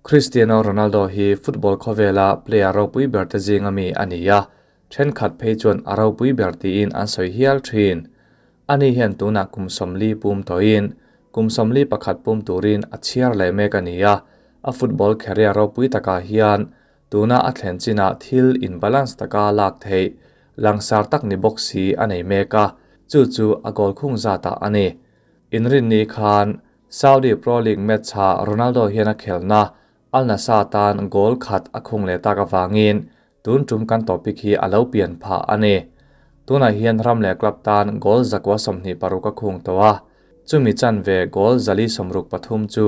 Cristiano Ronaldo hi football khawvela player ropui ber te zinga mi a ni a, thenkhat phei chuan a ropui ber tiin an sawi hial thin. Ani hian tunah kum 40 pum tawhin kum 41 pum turin a chhiar leh mek a ni a, a football career ropui takah hian tuna a thlen chinah thil in balance taka lak theih langsar tak ni bawk si a nei mek a, chu chu a goal khung zatah a ni. Inrinni khan Saudi Pro League match ah Ronaldo hian a khelna Al Nassr tan goal khat a khung leh tak avangin tun tum kan topic hi a lo pian phah a ni. Tunah hian ram leh club tan goal 126 a khung tawh a, chumi chanve goal 463 chu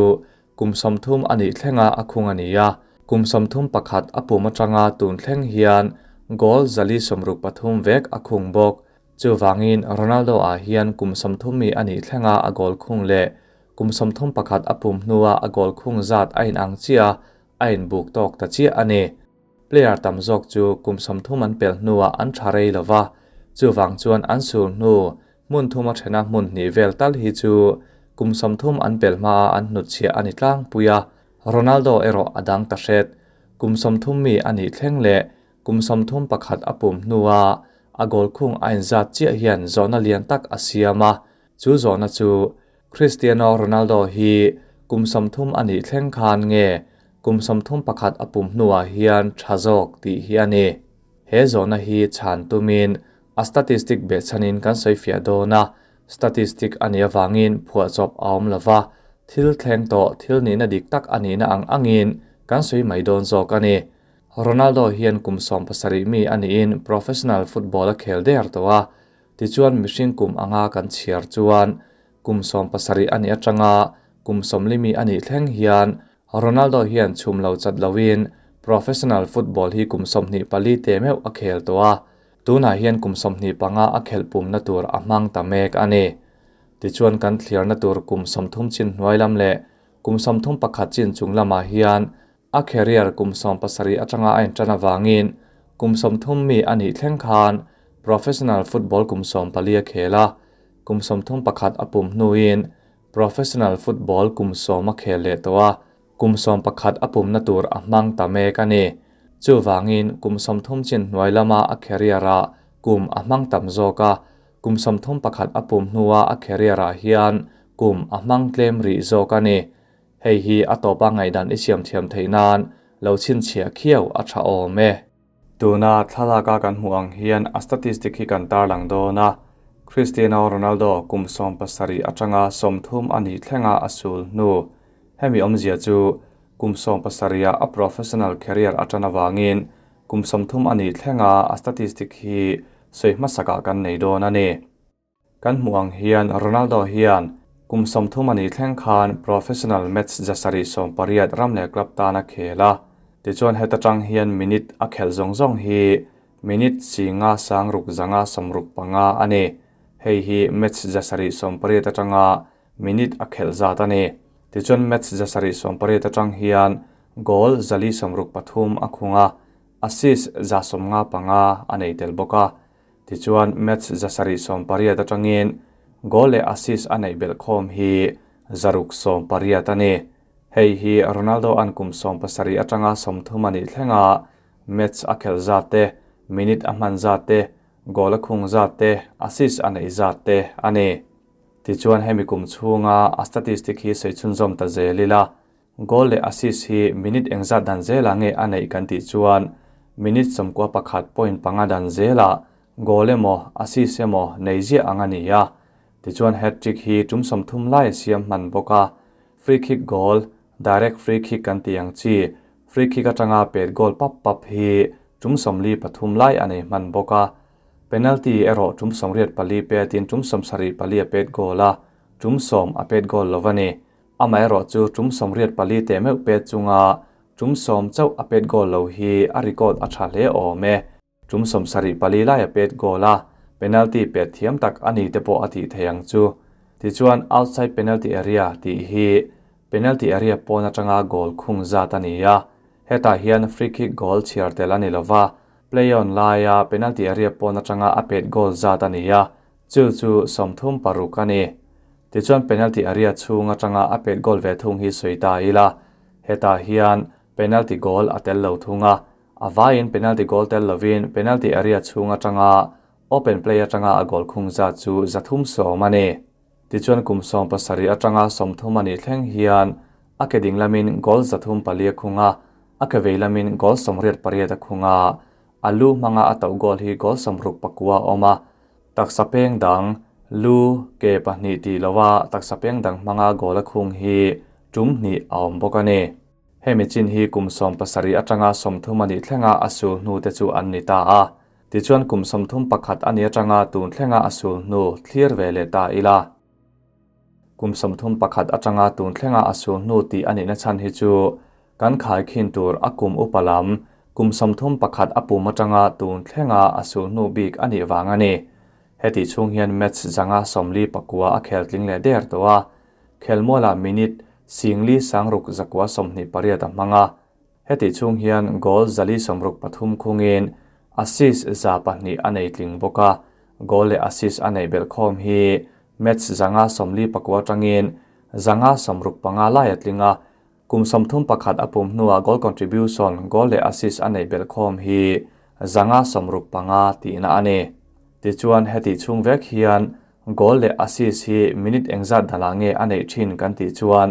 kum 30 a nih thlenga a khung a ni a, kum 31 a pum atanga tun thleng hian goal 463 vek a khung bawk. Chuwangin Ronaldo ah hian kum 30 mi a nih thlenga a goal khung leh kum 31 a pum hnuah a goal khung zat a in ang chia a in buk tawk ta chia a ni. Player tam zawk chu kum 30 an pel hnuah an tha rei lova, chuwang chuan an sul hnu hmun thuma thena hmun hnih vel tal hi chu kum 30 an pel hma an hnut chhia ani tlang puia. Ronaldo erawh a dang ta hret, kum 30 mi ani thleng leh kum 31 a pum hnuah a goal khung a in zat chiah hian zawhna lian tak a siam a, chu zawhna chu Cristiano Ronaldo hi kum 30 a nih thleng khan nge kum 31 a pum hnuah hian tha zawk tih hi a ni. He zawhna hi chhan tumin a statistic be chanin kan sawi fiah dawn a, statistic ani awangin phuah chawp a awm lova, thil thleng tawh thil nihna dik tak a nihna ang angin kan sawi mai dawn zawk a ni. Ronaldo hian kum 17 mi a niin professional football a khel der tawh a, tichuan mihring kum anga kan chhiar chuan kum 17 a ni atanga kum 40 mi a nih thleng hian Ronaldo hian chhum lo chat loin professional football hi kum 24 te meuh a khel tawh a, tunah hian kum 25 a khel pumna tur a hmang ta mek a ni. Tichuan kan thliarna tur kum 30 chin hnuai lam leh kum 31 chin chung lamah hian a career kum 17 atanga a intan awangin kum 30 mi a nih thleng khan professional football kum 14 a khel a, kum 31 a pum hnuin professional football kum 10 a khel leh tawh a, kum 11 a pumna tur a hmang ta mek a ni. Chuwangin kum 30 chin hnuai lama a career a kum a hmang tam zawk a, kum 31 a pum hnuah a career ah hian kum a hmang tlem rih zawk a ni. Hei hi a tawpa ngaihdan i siam thiam theih nan lo chhinchhiah khiau a tha awm e. Tuna thlalaka kan hmuh ang hian a statistic hi kan tarlang dawn a, Cristiano Ronaldo kum 17 atanga 30 a nih thlenga a sul hnu. Hemi awmzia chu kum 17 a professional career atan awangin kum 30 a nih thlenga a statistic hi sawi hmasakah kan nei dawn a ni. Kan hmuh ang hian Ronaldo hian kum 30 a nih thleng khan professional match 180 ram leh club tan a khel a, tichuan heta tang hian minute a khel zawng zawng hi minute singa sangruk zanga 65 a ni. Hei hi match 180 atanga minute a khel zat a ni. Tichuan match 180 atang hian goal 463 a khung a, assist 155 a nei tel bawk a. Tichuan match 180 atangin goal leh assist a nei bel khawm hi 680 a ni. Hei hi Ronaldo an kum 17 atanga 30 a nih thlenga match a khel zat te, minute a hman zat te, goal a khung zat te, assist a nei zat te a ni. Tichuan hemi kum chhunga a statistic hi sawi chhunzawm ta zel ila, goal leh assist hi minute engzat dan zela nge a neih kan tih chuan minute 11.5 dan zela goal emaw assist emaw nei ziah ang a ni a. Tichuan hat-trick hi tum 30 lai a siam hman bawk a, free kick goal, direct free kick kan ti ang chi, free kick atanga pet goal pap pap hi tum 43 lai a nei hman bawk a, penalty erawh tum 84 petin tum 74 a pet goal a, tum 10 a pet goal lo a ni. Ama erawh chu tum 84 te meuh pet chunga tum 10 chauh a pet goal lo hi a record a tha hle awm e. Tum 74 lai a pet goal a, penalty pet thiam tak a ni te pawh a tih thei ang chu. Tichuan outside penalty area tih hi penalty area pawn atanga goal khung zat a ni a, hetah hian free kick goal chhiar tel a ni lova, play on laia penalty area pawn atanga a pet goal zat a ni a, chu chu 36 a ni. Tichuan penalty area chhung atanga a pet goal ve thung hi sawi ta ila. Hetah hian penalty goal a tel lo thung a, a vaiin penalty goal tel lovin penalty area chhung atanga open play atanga a goal khung zat chu 310 a ni. Tichuan kum 17 atanga 30 a nih thleng hian a ke ding lamin goal 304 a khung a, a ke vei lamin goal 88 a khung a, a lu hmanga a tauh goal hi goal 69 a awm a. Taksa peng dang, lu, ke pahnih tih lova taksa peng dang hmanga goal a khung hi tum hnih a awm bawk a ni. Hemi chin hi kum 17 atanga 30 a nih thlenga a sul hnu te chu an ni ta a. Tichuan kum 31 a ni atanga tun thlenga a sul hnu thlir ve leh ta ila. Kum 31 atanga tun thlenga a sul hnu tih a nihna chhan hi chu kan khai khin tur a kum upa lam kum 31 a pum atanga tun thlenga a sul hnu bik a nih vang a ni. Heti chhung hian match zanga 49 a khel tling leh der tawh a. Khelmuala minute singli sangruk zakua 28 a hmanga. Heti chhung hian goal 463 khungin assist 200 a nei tling bawk a. Goal leh assist a nei belh khawm hi match zanga 49 tangin zanga 65 lai a tling a. Kum 31 a pum hnuah goal contribution goal leh assist a nei belh khawm hi zanga 65 tihna a ni. Tichuan heti chhung vek hian goal leh assist hi minute engzat dala nge a neih thin kan tih chuan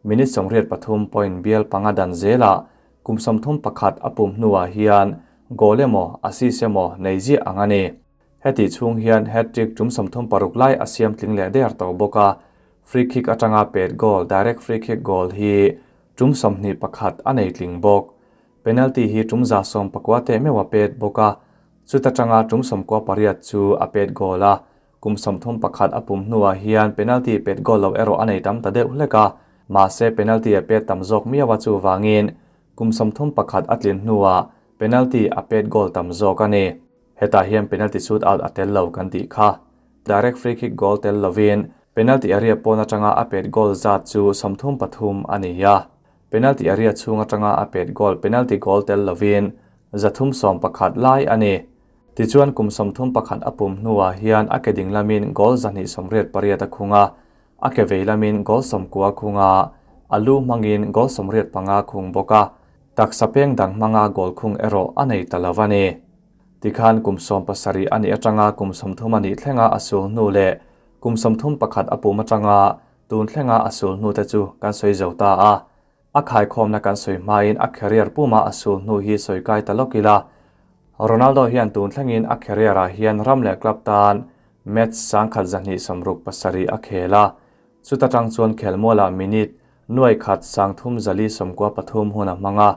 minute 83.5 dan zela kum 31 a pum hnuah hian goal emaw assist emaw nei ziah ang a ni. Heti chhung hian hat-trick tum 36 lai a siam tling leh der tawh bawk a. Free kick atanga pet goal direct free kick goal hi tum 21 a nei tling bawk. Penalty hi tum 119 te mewa pet bawk a. Chuta tanga tum 98 chu a pet goal a. Kum 31 a pum hnuah hian penalty pet goal lo erawh a nei tam ta deuh hlek a. Mahse penalty a pet tam zawk miawa chu wangin kum 31 a tlin hnuah penalty a pet goal tam zawk a ni. Hetah hian penalty shoot out a tel lo kan tih kha. Direct free kick goal tel lovin penalty area pawn atanga a pet goal zat chu 33 a ni a. Penalty area chhung atanga a pet goal penalty goal tel lovin 311 lai a ni. Tichuan kum 31 a pum hnuah hian a ke ding lamin goal 288 a khung a, a ke vei lamin goal 90 khung a, a lu hmangin goal 85 khung bawk a. Taksa peng dang hmanga goal khung erawh a nei ta lo a ni. Tikhan kum 17 a nih atanga kum 30 a nih thlenga a sul hnu leh kum 31 a pum atanga tun thlenga a sul hnu te chu kan sawi zo ta a. A khai khawmna kan sawi hmain a career puma a sul hnu hi sawi kai ta lawk ila. Ronaldo hian tun thlengin a career ah hian ram leh club tan match 1267 a khel a. Chuta tang chuan khelmuala minute nuai khat 3493 hun a hmanga.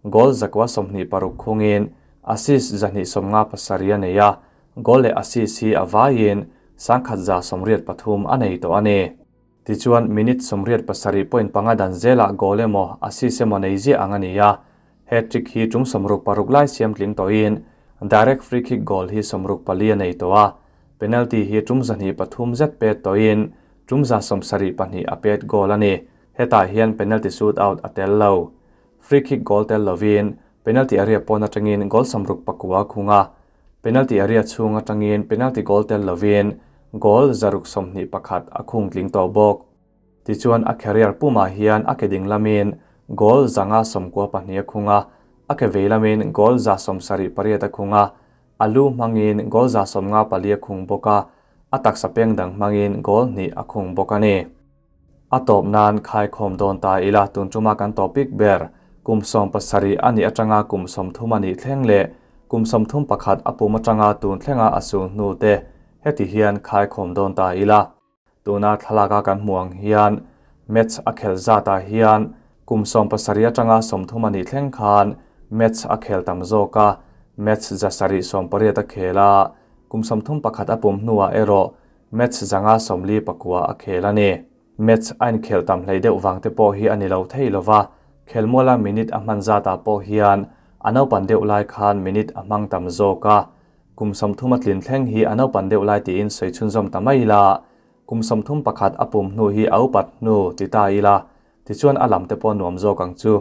Goal 126 khungin assist 257 a nei a. Goal leh assist hi a vaiin 1183 a nei tawh a ni. Tichuan minute 87.5 dan zela goal emaw assist emaw nei ziah ang a ni a. Hat-trick hi tum 66 lai siam tling tawhin direct free kick goal hi 64 a nei tawh a. Penalty hi tum 23 zet pet tawhin tum 72 a pet goal a ni. Hetah hian penalty shoot out a tel lo. Free kick goal tel lovin penalty area pawn atangin goal 69 khung a. Penalty area chhung atangin penalty goal tel lovin goal 621 a khung tling tawh bawk. Tichuan a career puma hian a ke ding lamin goal 192 a khung a, a ke vei lamin goal 178 a khung a, a lu hmangin goal 154 a khung bawk a, a taksa peng dang hmangin goal 2 a khung bawk a ni. A tawp nan khai khawm dawn ta ila tun tuma kan topic ber kum 17 a nih atanga kum 30 a nih thleng leh kum 31 a pum atanga tun thlenga a sul hnu te heti hian khai khawm dawn ta ila. Tuna thlalaka kan hmuang hian match a khel zata hian kum 17 atanga 30 a nih thleng khan match a khel tam zawk a, match 780 a khel a, kum 31 a pum hnuah erawh match 159 a khel a ni. Match a inkhel tam hlei deuh wang te pawh hi a ni lo thei lova, khelmuala minute a hman zata pawh hian a naupan deuh lai khan minute a hmang tam zawk a. Kum 30 a tlin thleng hi a naupan deuh lai tiin sawi chhunzawm ta mai ila. Kum 31 a pum hnu hi a upat hnu ti ta ila, tichuan a lam te pawh nuam zawk ang chu.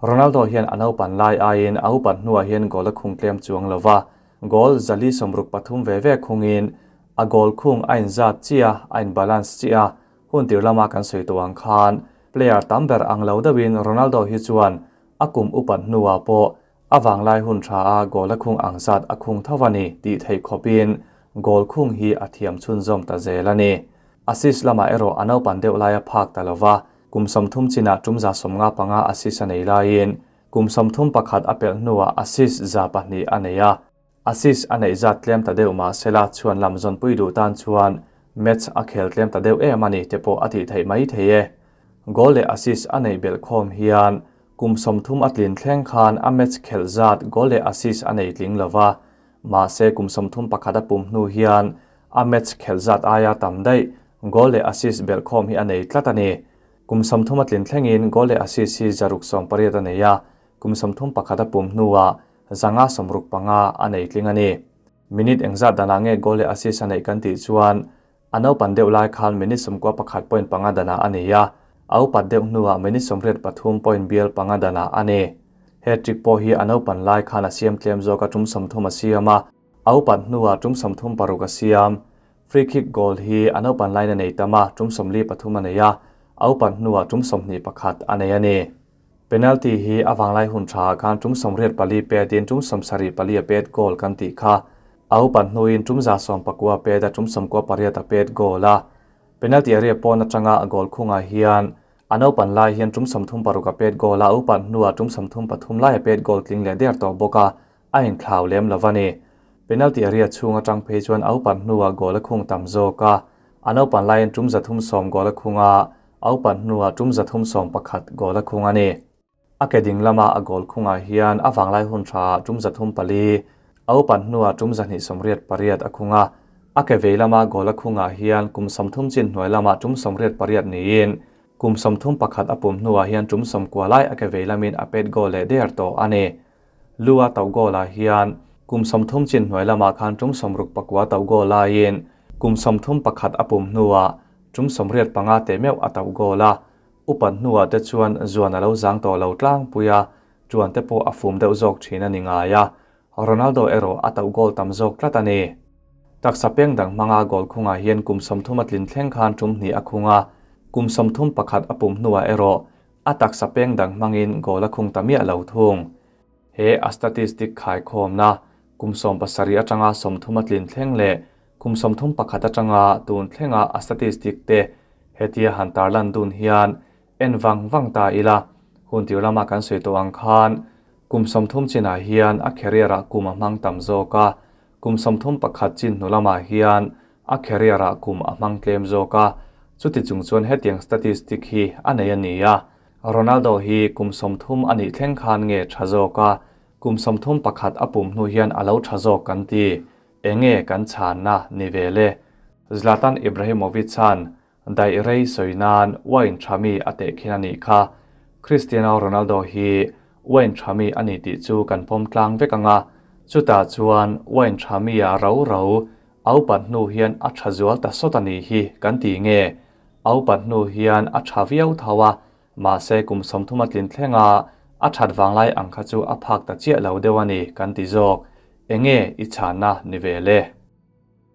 Ronaldo hian a naupan lai aiin a upat hnuah hian goal a khung tlem chuang lova, goal 463 ve ve khungin a goal khung a inzat chia a in balance chia hun tir lama kan sawi tawh ang khan Player tam ber ang lo deuhin Ronaldo hi chuan a kum upat hnuah pawh a vanglai hun tha a goal a khung ang zat a khung tho a ni tih theih khawpin goal khung hi a thiam chhunzawm ta zel a ni. Assist lamah erawh a naupan deuh laia phak ta lova, kum 30 chinah tum 75 assist a nei laiin kum 31 a pelh hnuah assist 200 a nei a. Assist a neih zat tlem ta deuh mah sela chhuan lam zawnpui duh tan chuan match a khel tlem ta deuh em a ni te pawh a tih theih mai thei e. Goal leh assist a neih belh khawm hian kum 30 a tlin thleng khan a match khelh zat goal leh assist a nei tling lova, mahse kum 31 a pum hnu hian a match khelh zat aia tam daih goal leh assist belh khawm hi a nei tlat a ni. Kum 30 a tlin thlengin goal leh assist hi 680 a nei a, kum 31 a pum hnuah 565 a nei tling a ni. Minute engzat danah nge goal leh assist a neih kan tih chuan a naupan deuh lai khan minute 91.5 danah a nei a, a upat deuh hnuah minute 83.5 danah a ni. Hat-trick pawh hi a naupan lai khan a siam tlem zawk a tum 30 a siam a, a upat hnuah tum 36 a siam. Free kick goal hi a naupan lain a nei tam a, tum 43 a nei a, a upat hnuah tum 21 a nei a ni. Penalty hi a vanglai hun tha khan tum 84 petin tum 74 a pet goal kan tih kha. A upat hnuin tum 119 pet a tum 98 a pet goal a. Penalty area pawn atanga a goal khungah hian a naupan lai hian tum 36 a pet goal a, a upat hnuah tum 33 lai a pet goal tling leh der tawh bawk a, a inthlau lem lo a ni. Penalty area chhung atang phei chuan a upat hnuah goal a khung tam zawk a, a naupan laiin tum 310 goal a khung a, a upat hnuah tum 311 goal a khung a ni. A ke ding lama a goal khungah hian a vanglai hun tha tum 304, a upat hnuah tum 288 a khung a, a ke vei lama goal a khungah hian kum 30 chin hnuai lama tum 88 niin kum 31 a pum hnuah hian tum 90 lai a ke vei lamin a pet goal leh der tawh a ni. Lua tauh goal ah hian kum 30 chin hnuai lama khan tum 69 tauh goal laiin kum 31 a pum hnuah tum 85 te meuh a tauh goal a. Upat hnuah te chuan zuan a lo zang tawh lo tlangpui a, tuan te pawh a fum deuh zawk thin a ni ngai a. Ronaldo erawh a tauh goal tam zawk tlat a ni. Taksa peng dang hmanga goal khungah hian kum 30 a tlin thleng khan tum hnih a khung a, kum 31 a pum hnuah erawh a taksa peng dang hmangin goal a khung ta miah lo thung. He a statistic khai khawmna kum 17 atanga 30 a tlin thleng leh kum 31 atanga tun thlenga a statistic te hetia han tarlan dun hian en wang wang ta ila. Hun tir lama kan soi to ang khan kum 30 chinah hian a career ah kum a hmang tam zawk a, kum 31 chin hnu lamah hian a career ah kum a hmang tlem zawk a. Chuti chung chuan hetiang statistic hi a nei a ni a. Ronaldo hi kum 30 a nih thleng khan nge tha zawk a, kum 31 a pum hnu hian a lo tha zawk kan ti. Enge kan chhanna ni vele. Zlatan Ibrahimovic chan dai rei soinan wine thami a te khin ani kha. Cristiano Ronaldo hi wine thami ani ti chu kan pawm tlang vek anga, chuta chuan wine thami a ro ro au pat hnu hian a tha zual ta sawt ani hi kan ti nge. Au pat hnu hian a tha viau thawa, ma se kum 30 a tlin thlenga a that wanglai ang kha chu a phak ta chiah lo deuh ani kan ti zawk. Enge i chhanna ni vele.